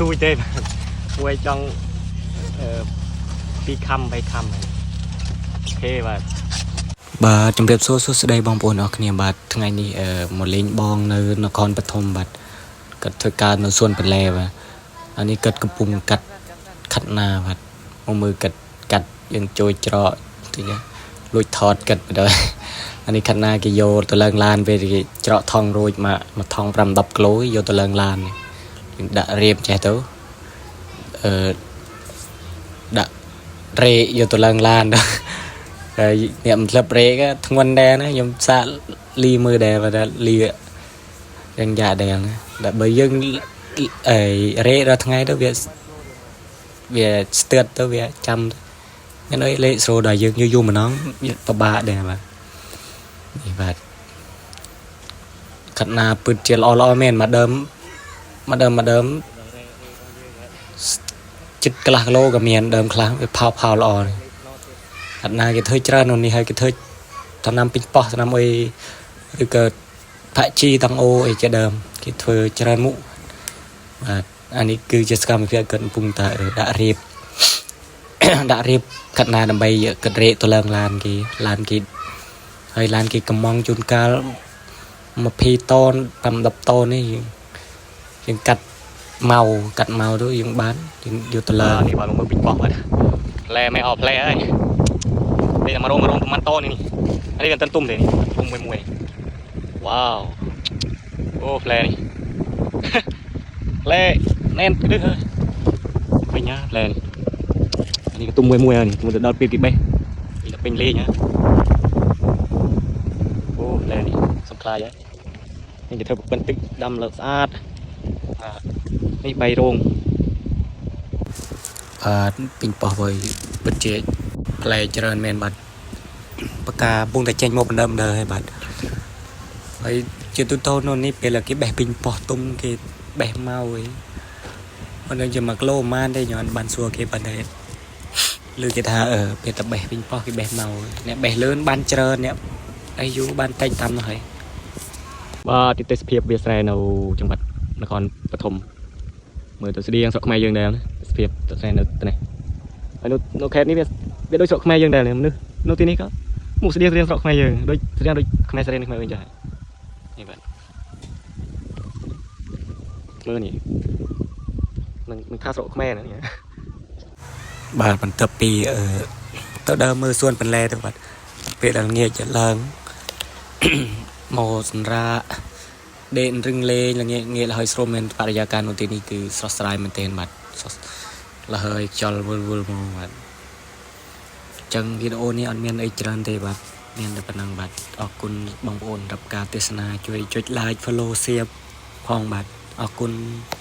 ទូចទេបាទពួយចង់អឺពីរខំបីខំហើយ OK បាទ បាទជំរាបសួរសួស្តីបងប្អូនអរគ្នាបាទថ្ងៃនេះមកលេងបងនៅនគរបឋមបាទគាត់ធ្វើការនៅសួនបន្លែបាទអានេះគាត់កំពុងកាត់ខាត់ណាបាទមកមើលគាត់កាត់យើងចូលច្រកតិចណាលួចថតគាត់ទៅដល់អានេះខាត់ណាគេយកទៅឡើងឡានពេលគេច្រកថងរួចមកមួយថង5 10គីឡូយកទៅឡើងឡានយើងដាក់រៀបចេះទៅដាក់រេយកទៅឡើងឡានទៅ ហើយអ្នកមិនធ្លាប់រេកធ្ងន់ដែរណាខ្ញុំសាកលីមើលដែរបាទលីយ៉ាងយ៉ាដែរណាដល់បើយើងអីរេដល់ថ្ងៃទៅវាវាស្ទាត់ទៅវាចាំមានអីលេខស្រួលដល់យើងយូរយូរម្ដងពិបាកដែរបាទនេះបាទខាត់ណាពិតជាល្អល្អមែនមកដើមមកដើមមកដើមចិត្តកន្លះគីឡូក៏មានដើមខ្លះវាផោផោល្អនេះ អត់ណាគេធ្វើច្រើននៅនេះហើយគេធ្វើដំណាំពេញប៉ោះដំណាំអីឬក៏ផាក់ជីតង់អូអីជាដើមគេធ្វើច្រើនមុខបាទអានេះគឺជាសកម្មភាពគាត់កំពុងតែដាក់រៀប ដាក់រៀបកាត់ណាដើម្បីកាត់រេទៅឡើងឡានគេឡានគេហើយឡានគេកំងជួនកាល20តន5 10តននេះយើងយើងកាត់មកកាត់មកទៅយើងបានយើងយកទៅឡើង នេះបាទមកមើលពេញប៉ោះបាទផ្លែមិនអស់ផ្លែហើយនេះតែមករងមករងប្រហែលតននេះអានេះមិនទាន់ទុំទេនេះទុំមួយមួយវ៉ាវអូផ្លែនេះ ផ្លែណែនគ្រឹះហើយពេញណាផ្លែនេះអានេះក៏ទុំមួយមួយហើយនេះទុំទៅដល់ពេលគេបេះនេះដល់ពេញលេងហ៎អូផ្លែនេះសំខ្លាយហើយនេះគេធ្វើប្រព័ន្ធទឹកដាំលើស្អាតបាទនេះបីរោង បាទពេញប៉ោះហើយពិតជាផ្លែច្រើនមែនបាទបកាកំពុងតែចេញមកបណ្ដើមដើហើយបាទហើយជាទូទៅនៅនេះពេលគេបេះពេញប៉ោះទុំគេបេះមកហើយមិនដឹងជា1គីឡូប្រហែលទេខ្ញុំអត់បានសួរគេប៉ុន្តែឬគេថាអឺពេលតែបេះពេញប៉ោះគេបេះមកអ្នកបេះលឿនបានច្រើនអ្នកអីយូរបានតិចតាមនោះហើយ បាទទីទេសភាពវាស្រែនៅចង្វាត់នគរបឋមមើលទៅស្តៀងស្រុកខ្មែរយើងដែរណាទេសភាពទៅស្រែនៅទីនេះហើយនៅនៅខេត្តនេះវាវាដូចស្រុកខ្មែរយើងដែរមនុស្សនៅទីនេះក៏មុខស្តៀងស្តៀងស្រុកខ្មែរយើងដូចស្តៀងដូចខ្មែរស្រែនេះខ្មែរវិញចាស់នេះបាទមើលនេះនឹងនឹងថាស្រុកខ្មែរណានេះ បាទបន្ទាប់ពីទៅដើរមើលសួនបន្លែទៅបាទពេលដល់ងាកចិត្តឡើង មកសម្រាកដេករឹងលេងល្ងាចងាកលហើយស្រុំមែនបរិយាកាសនៅទីនេះគឺស្រស់ស្រាយមែនទែនបាទស្រស់លហើយខ្យល់វិលវិលមកបាទអញ្ចឹងវីដេអូនេះអត់មានអីច្រើនទេបាទមានតែប៉ុណ្ណឹងបាទអរគុណបងប្អូនសម្រាប់ការទស្សនាជួយចុច like follow share ផងបាទអរគុណ។